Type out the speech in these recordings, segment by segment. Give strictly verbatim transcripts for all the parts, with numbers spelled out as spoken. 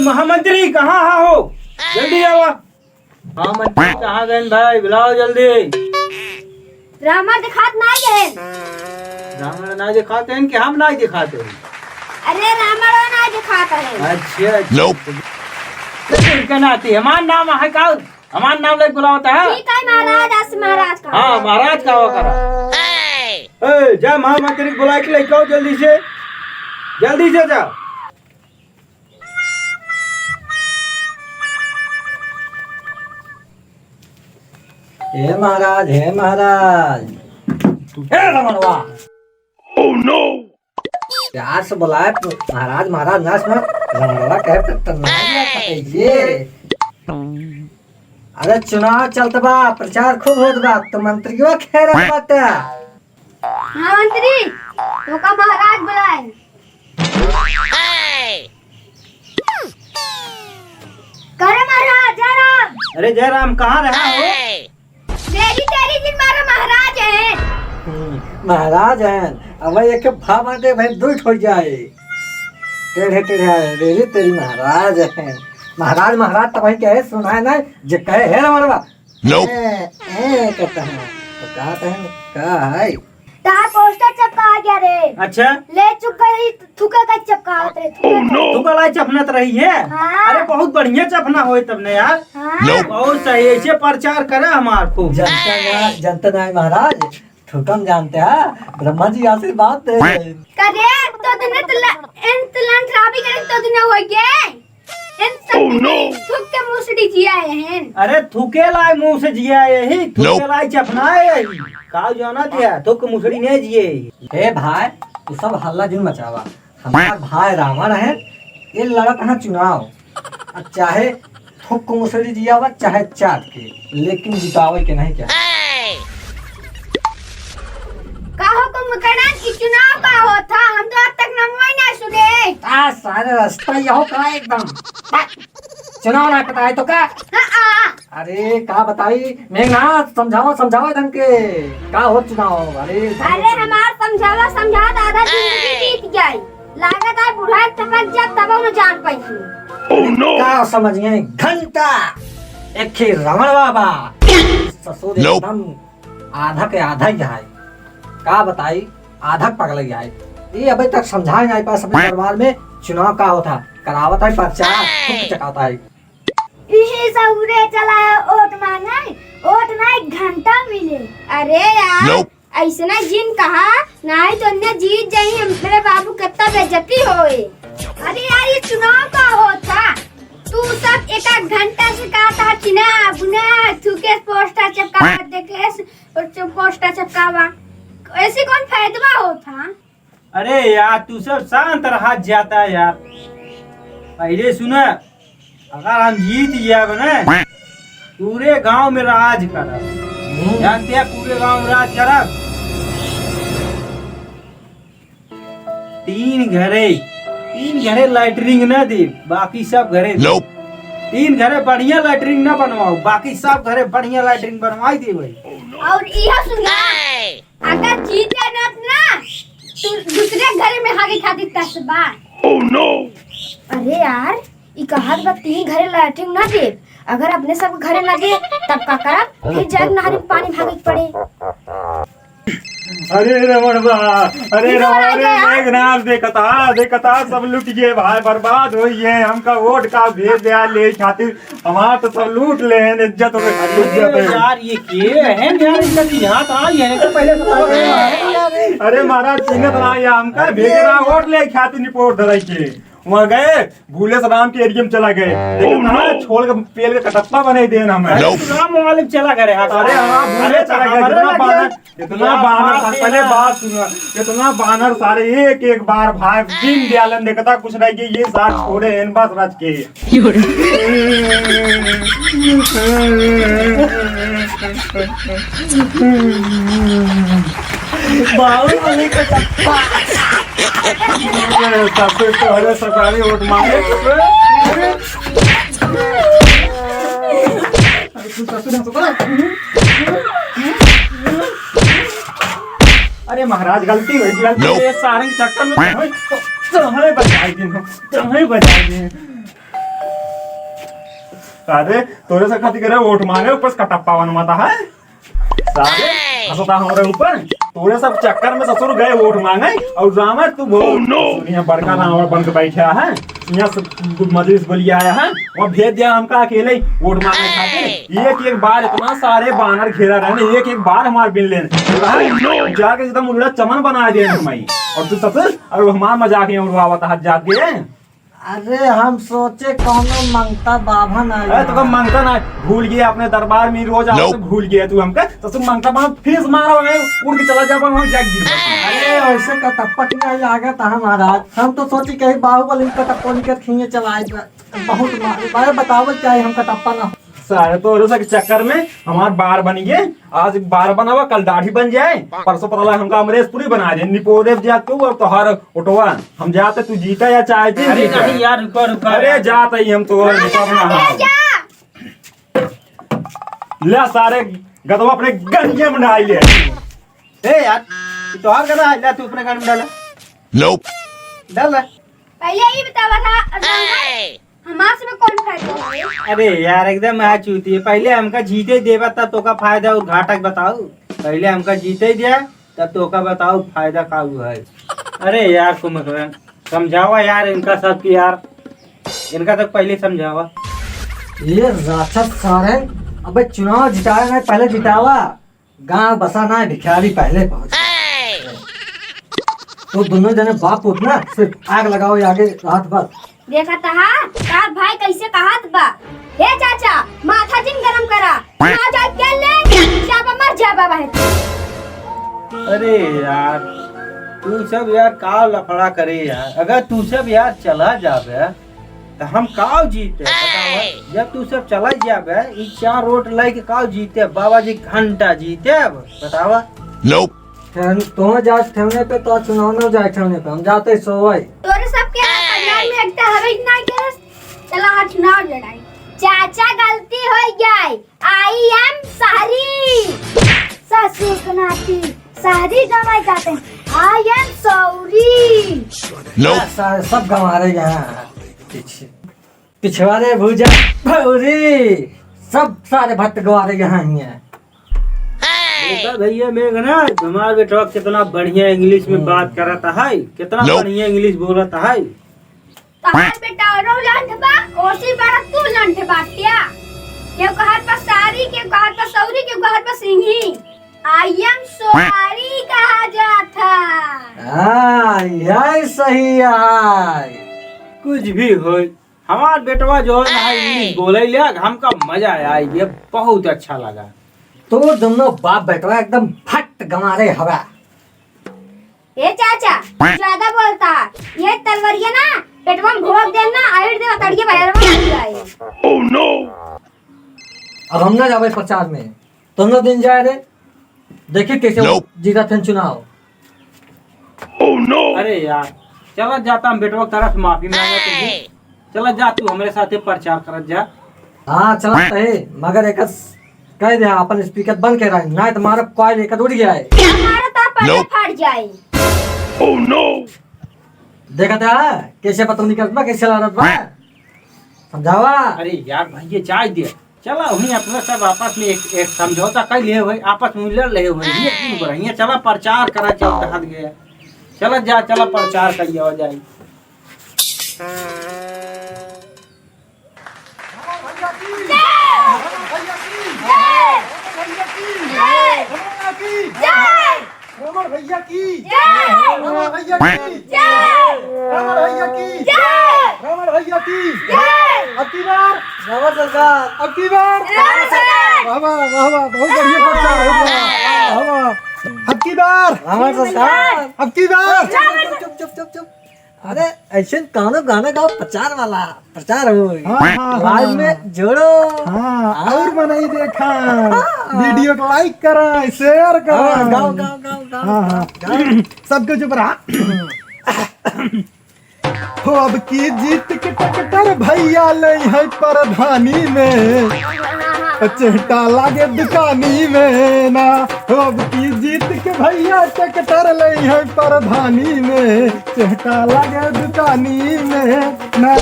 महामंत्री, कहाँ हा हो? जल्दी आवा। महामंत्री कहाँ गए भाई? बुलाओ जल्दी। रावण देखात नाई है। रावण नाई देखात हैं कि हम नाई देखात हैं? अरे, रावण नाई देखात है। अच्छा, अच्छा। Nope। तो इनका नाती हमार नाम है का? हमार नाम लेके बुलावत है? ठीक है महाराज, आज महाराज का। हाँ, महाराज का होकर। ए, जा महामंत्री को बुला के लेके आओ जल्दी से, जल्दी से जा। हे महाराज, हे महाराज। हे रमणवा। Oh no! प्यार से बुलाए, महाराज, महाराज ना सुना, रमणवा कहे तो टन्ना गया था, ये। अरे चुनाव चलत बा, प्रचार खूब होत बा, तो मंत्रियों खेलत बाटे। हाँ मंत्री, तोका महाराज बुलाए। करे महाराज, जय राम। अरे जय राम, कहाँ रहा हो? तेरी, तेरी जिन मारा महाराज हैं। हम्म, महाराज हैं। अब भाई एक भा बाटे भाई दुई ठो जाए। टेढ़े टेढ़े आए, रे रे तेरी महाराज हैं। महाराज, महाराज तो भाई कहे सुनाए ना, जे कहे हे रमणवा। Nope। ए, ए, कहता है। तो कहता है, का है? तार पोस्टर चपका आ गया रे। अच्छा। ले चुप गई, थूके का चपकावत रे, थूके का। थूका लाई चपनत रही है? हाँ। अरे बहुत बढ़िया चपना होए तब ने यार। हाँ। Nope। बहुत सही, ऐसे प्रचार करे हमार खूब। जनता ना, जनता ना महाराज, थूकम जानते हैं, ब्रह्मा जी आशीर्वाद दे। करे तो दिन तो ल-, इन तो लंठ राबी करे तो दिन हो गए। इन सब Oh no! थूक के मुसड़ी जिया हैं। अरे थूके लाए मुंह से जिया यही, थूके Nope। लाए चपना यही। काव जाना दिया, थूक के मुसड़ी नहीं जिए। हे भाई, तू सब हल्ला जिन मचावा। हमार भाई रावण है, ये लड़त है चुनाव। अब चाहे थूक के मुसड़ी जियावा, चाहे चाट के, लेकिन जितावे के नहीं क्या। का हो कुंभकर्ण, ई चुनाव का होत ह? हम तो आज तक नमवा ही ना सुने। आ, सारे रास्ता यहो का एकदम। चुनाव ना पता है तो का? हाँ, आ। अरे, का बताई, मेघनाथ, समझावा, समझावा ढंग के। का हो चुनाव? अरे, अरे, हमार समझावा, समझावा, आधा जिंदगी बीत जाई। लागत है बुढ़ाई टपक जा, तब न जान पाई। Oh no! का समझिए, घंटा, एक ही रावण बाबा। ससुर Nope। एकदम आधा के आधा ही है। का बताई, आधा के पगल ही है। ये अबे तक समझाए नहीं पाए, सबके दरबार में चुनाव का होता, करावत है पर्चा, थूक चटावत है। इही सहुरे चला है वोट मांगे, वोट ना एक घंटा मिले। अरे यार, Nope। ऐसना जिन कहा, नहीं तो ने जीत जाई, हमरे बाबू कितना बेइज्जती होए। अरे यार, ये चुनाव का होता? तू सब एक आध घंटा से कहा था कि ना, बुना, थूके पोस्टर चपका, देखे, पोस्टर चपकावा, ऐसे कौन फायदा होता? अरे यार, तू सब शांत रहा जाता है यार। पहले सुना, अगर हम जीत जाब ना, पूरे गांव में राज करब। जानते हैं, पूरे गांव में राज करब। तीन घरे, तीन घरे लैट्रिन ना दे, बाकी सब घरे दे। Nope। तीन घरे बढ़िया लैट्रिन ना बनवाओ, बाकी सब घरे बढ़िया लैट्रिन बनवाई दे भाई। और यह सुना, अगर जीते ना, ना, तू दूसरे घरे में हागे खातिर तसबा। Oh no! अरे यार, ई कहत बा तीन घरे लैट्रिन ना देब। अगर अपने सब घरे ना दे, तब का करब? फिर जाके नहरी में पानी भागे के पड़े। अरे रमण बा, अरे ई रमण, अरे मेघनाथ, देखता, देखता, सब लुट गए भाई, बर्बाद हो गए। हमका वोट का भेज दे ले खातिर हमार तो सब लूट ले हैं, इज्जत हो गई, इज्जत अरे है। यार, ये के हैं यार, इनका यहाँ तो आई है, तो पहले तो अरे महाराज, चिन्हत रहा या हमका, अरे भेजे रहा वोट ले खातिर रिपोर्ट धराई के। वहाँ गए, भूले से राम के एरिया में चला गए। लेकिन ना, छोड़ के पेल के कटप्पा बने देन हमें। अरे, राम वाले में चला गए, हाँ, अरे, हाँ, भूले अरे, चला गए, हमारे जितना लगे बाहर इतना बानर सारे, पहले बात सुनो, इतना बानर सारे एक एक बार भाई दीन दयालन देखता कुछ नहीं कि ये साथ छोड़े हैं बस रच के। बाहुबली का चप्पा। सबसे पहले सरकारी वोट मांगे। अरे महाराज, गलती हुई, गलती हुई, ये सारंग चक्कर में तुम्हें, तुम्हें बचाई दिन, तुम्हें बचाई दिन। अरे, तोरे से खातिर करे वोट मांगे, ऊपर से कटप्पा बनवाता है। सारे हंसता हमरे ऊपर। तोरे सब चक्कर में ससुर गए वोट मांगे और रावण तू बहुत यहाँ बड़का रावण बन के बैठा है। यहाँ से मजलिस बोलिए आया है, वहाँ भेज दिया हमका अकेले ही वोट मांगे खातिर। एक एक बार इतना सारे बानर घेरा रहे, एक एक बार हमार बिन लेन। जाके एकदम उल्टा चमन बना दे हमारी। और तू ससुर और हमार मजाक यहाँ उड़वावत हाथ जाके। अरे, हम सोचे कौनो मंगता बाभन आई अरे, तो है। मंगता ना भूल गए अपने दरबार में, रोज आओ तो भूल गए तू हमका, तो तू मंगता बाभन फिर से मारो है, उड़ के चला जा, हम जाग गिर। अरे, ऐसे कटप्पा की नहीं लागत है महाराज, हम तो सोची कहीं बाहुबली कटप्पा निकल खींचे चला आए, बहुत मार, अरे, बतावल क्या है, हम कटप्पा ना। सारे तो ऐसे के चक्कर में हमार बार बन गए, आज बार बनावा, कल दाढ़ी बन जाए, परसों पता लगा हमका अमरीश पुरी बना दे, निपोरे जात तू और तोहार ओटवा, हम जाते तू जीता या चाहे जी अरे जीता। नहीं यार, रुको, रुको अरे यार। जात ही हम तो और रुको अपना अरे हाथ। जा। ले सारे गदवा अपने गंजे में डाल ले। ए यार, ये तोहार गदा है, ले तू अपने गाड़ी में डाला। Nope। डाल ले। पहले ही बतावा था, अरे। हमार से में कौन फायदा है? अरे यार, एकदम आ चूती है। पहले हमका जीते देबा, तब तोका फायदा और घाटा के बताऊ। पहले हमका जीते दे, तब तोका बताऊ फायदा का हुआ है। अरे यार, कुंभकर्ण, समझावा यार इनका सब की यार, इनका तक पहले समझावा। ये राक्षस सारे, अबे चुनाव जितावे नहीं, पहले जितावा। गांव बसा ना, भिखारी पहले पहुंच। तो दोनों जने बाप पूत ना, सिर्फ आग लगाओ, ये आगे रात भर। देखा तहा, तार भाई कैसे कहत बा। हे चाचा, माथा जिन गरम करा। ना जाए के ले, जाबा मर जाबा बहन। अरे यार, तू सब यार का लफड़ा करे यार। अगर तू सब यार चला जाबे, तो हम काव जीते, बतावा? जब तू सब चला जाबे, ई चार वोट लेके काव जीते, बाबा जी घंटा जीते, अब बतावा? Nope। ठेन-, तो जात ठेवने पे, तो चुनाव में जाए ठेवने पे, हम जाते सोवई। तोरे सबके हाँ, पंजाब में एकता हवे कि ना के? चला, हाँ, चुनाव लड़ाई। चाचा, गलती हो गई, I am sorry। ससुर के नाती, सारी गंवाई जाते हैं, I am sorry। Nope। सा-, सब गंवा रहे यहाँ। पीछे। पिछवारे भूजा भौरी, सब सारे भट्ट गवारे यहाँ ही हैं। देखा भैया मेघनाथ, हमार बेटवा कितना बढ़िया इंग्लिश में हम्म। बात करत है, कितना Nope। बढ़िया इंग्लिश बोलत है। तहार बेटा औरो लंठ बा, ओसी बड़ा तू लंठ बाटिया। केहू कहत बा सारी, केहू कहत बा सौरी, केहू कहत बा सिंही। I am sorry कहा जात है। हाँ, यही सही है। कुछ भी होई, हमार बेटवा जो है ना इंग्लिश बोले ले, हमका मजा आया, ये बहुत अच्छा लगा। तो दोनों बाप बेटवा एकदम फट गंवारे हवा। ए चाचा, ज्यादा बोलता है, ये तलवरिया ना पेटवा में भोंक देना, आइड दे तड़िए बाहर में आ जाए। अब हम ना जावे प्रचार में, तुम लोग दिन जाए रे, देखिए कैसे Nope। जीता थे चुनाव। अरे यार, चला जाता हम बेटवा की तरफ माफी मांगा तुझे। चला जा तू हमरे साथे प्रचार करत जा। हाँ, चला तहे, मगर एक कह दे अपन स्पीकर बंद कर रहा है, ना तो मारा कॉइल एक उड़ गया है। हमारा तो पर्दा Nope। फट जाए। देखा था कैसे पता निकलत बा, कैसे लड़त बा, समझावा। अरे यार भाई, ये जाए दे, चला, वहीं अपना सब आपस में एक, एक समझौता कर लिए हुए, आपस में लड़ रहे हुए, ये क्यों कर रही है? चला, प्रचार करा, चल, कहा गया। चला जा, चला, प्रचार कर लिया जाए। रावण भैया की जय। रावण भैया की जय। रावण भैया की जय। रावण भैया की जय। रावण भैया की जय। रावण भैया की जय। अब की बार रावण सरकार। अब की बार रावण सरकार। वाह, वाह, वाह, वाह, बहुत बढ़िया प्रचार हो गया। वाह, वाह। अब की बार रावण सरकार। अब की बार रावण चुप, चुप, चुप, चुप। अरे, ऐसे कौनो गाना गाओ, प्रचार वाला, प्रचार हो। हाँ, हाँ, हाँ, लाइव हाँ, में हाँ। जोड़ो। हाँ, हाँ। और मनई देखा, हाँ। वीडियो को लाइक करा, शेयर करा। हाँ, गाओ, गाओ, गाओ, गाओ, हाँ, हाँ। गाओ। सबको चुप रहा। हो अब की जीत के ट्रैक्टर भैया ले है प्रधानी में, चेहटा लागे दुकानी में ना। हो अब की जीत के भैया ट्रैक्टर ले है प्रधानी में, चेहटा लागे दुकानी में ना।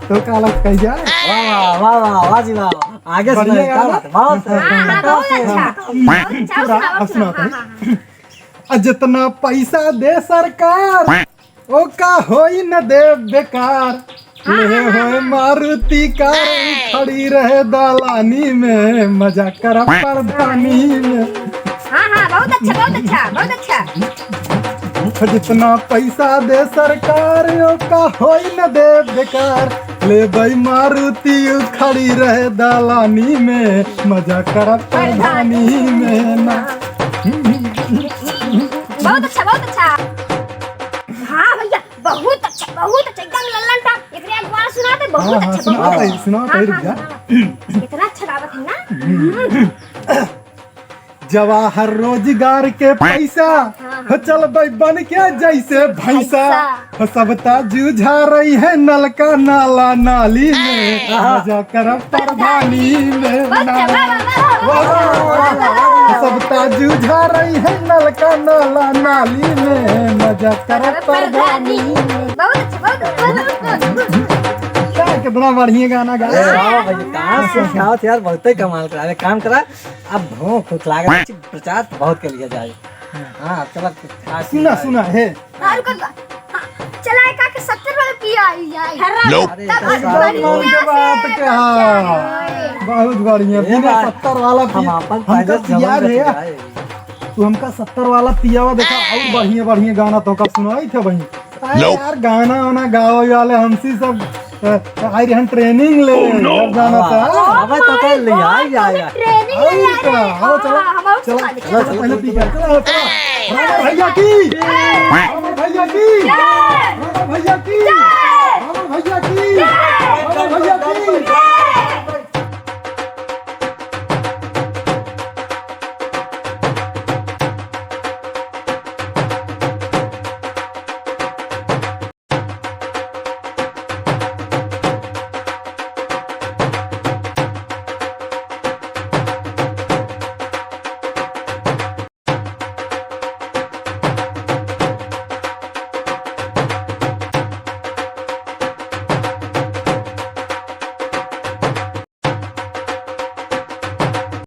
तो का लग कह जाए? वाह, वाह, वाह, वाह, वाह जी, वाह। आगे बढ़िया सुनाइए, क्या गाना। बात है? बहुत, हाँ, हाँ, बहुत अच्छा। बहुत अच्छा, पूरा सुनाओ, अब सुनाओ, सुनाते हैं। हाँ, हाँ, हाँ। आ, जितना पैसा दे सरकार, ओका होई न दे बेकार। हाँ, ले हाँ, हाँ, होए हाँ। मारुति कार, खड़ी रहे दालानी में, मजा कर प्रधानी में। हाँ, हाँ, बहुत अच्छा, बहुत अच्छा, बहुत अच्छा। जितना पैसा दे सरकार, ओका होई न दे बेकार। ले भाई मारुति, उ खड़ी रहे दालानी में, मजा कर प्रधानी में ना। बहुत अच्छा, बहुत अच्छा। हाँ भैया, बहुत अच्छा, बहुत अच्छा, एकदम लल्लन टाप। एकरे अगवा सुनाते, बहुत हाँ, हाँ, अच्छा, सुनाओ बहुत भाई, अच्छा। सुनाओ हाँ, भाई, हाँ, रुक जा। सुनाओ। इतना अच्छा गावत है ना। जवाहर रोजगार के पैसा, हाँ, हाँ। हो चल भाई बन के जैसे भैंसा। भैंसा। हो सबता जूझा रही है नलका नाला नाली में, हाँ। मजा करब प्रधानी में बस, ना। वाह, वाह, वाह, वाह, वाह, वाह, वाह, वाह। सबता जूझा रही है नलका नाला नाली में, मजा करब प्रधानी में। बहुत अच्छा, बहुत अच्छा, बहुत अच्छा। क्या, कितना बढ़िया गाना गाया। अरे वाह भाई, कहाँ से गावत यार, बहुते कमाल करा। एक काम करा, अब भोंक उठ लागत, प्रचार तो बहुत कर लिया जाए। हाँ, चला, सुना, सुना, हे। हाँ, रुको, रुको। हाँ, चला, एका के सत्तर वाला पिया आई जाए। अरे, तब एकदम बढ़िया मन के से बात कहा। बहुत बढ़िया, ये बिना बात सत्तर वाला हम पिया, अपन हमका पहले पिया जवान दे। रह गए। तू हमका सत्तर वाला पियावा देखा, और बढ़िया, बढ़िया गाना तो का सुनाई थे भाई। अरे यार, गाना वाना गावे वाले हमसी सब, अ, आई रहन training ले, अब जाना था। अब तो कर लिया, आई, आई, आई। Training ले और का? आओ, चलो, हाँ, हम और चलो, सिखा देंगे। चलो, चलो, पहले पी के, चलो, चलो। रावण भैया की, रावण भैया की, रावण भैया की।